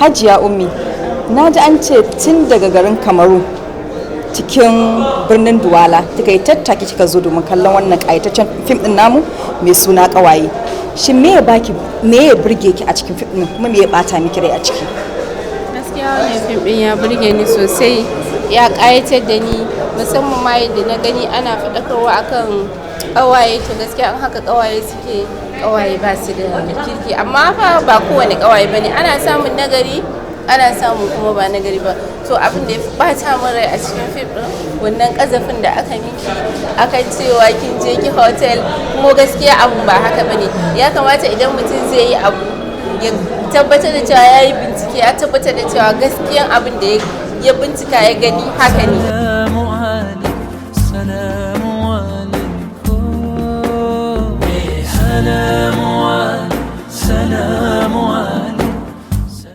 Hajiya Ummi, na ji an ce tun daga garin Kamaru, cikin birnin Duwala, kika yi tattaki kika zo domin kallon wannan ƙayataccen fim ɗin namu mai suna Ƙawaye. Shin me ya baki, me ya burge ki a cikin fim ɗin, kuma me ya bata miki rai a ciki? Gaskiya wannan fim ɗin ya burge ni sosai, ya ƙayatar da ni, musamman ma yadda na gani ana faɗakarwa akan ƙawaye. To gaskiya an haka ƙawaye suke, ƙawaye ba su da kirki, amma fa ba kowane ƙawaye bane. Ana samun nagari, ana samun kuma ba nagari ba. To abin da ya fi bata min rai a cikin fim ɗin, wannan ƙazafin da aka miki akan cewa kin je ki hotel, kuma gaskiya abun ba haka bane. Ya kamata idan mutum zai yi abu, ya tabbatar da cewa ya yi bincike, ya tabbatar da cewa gaskiyan abin da ya bincika ya gani haka ne. السلام عليكم، السلام عليكم، سلام.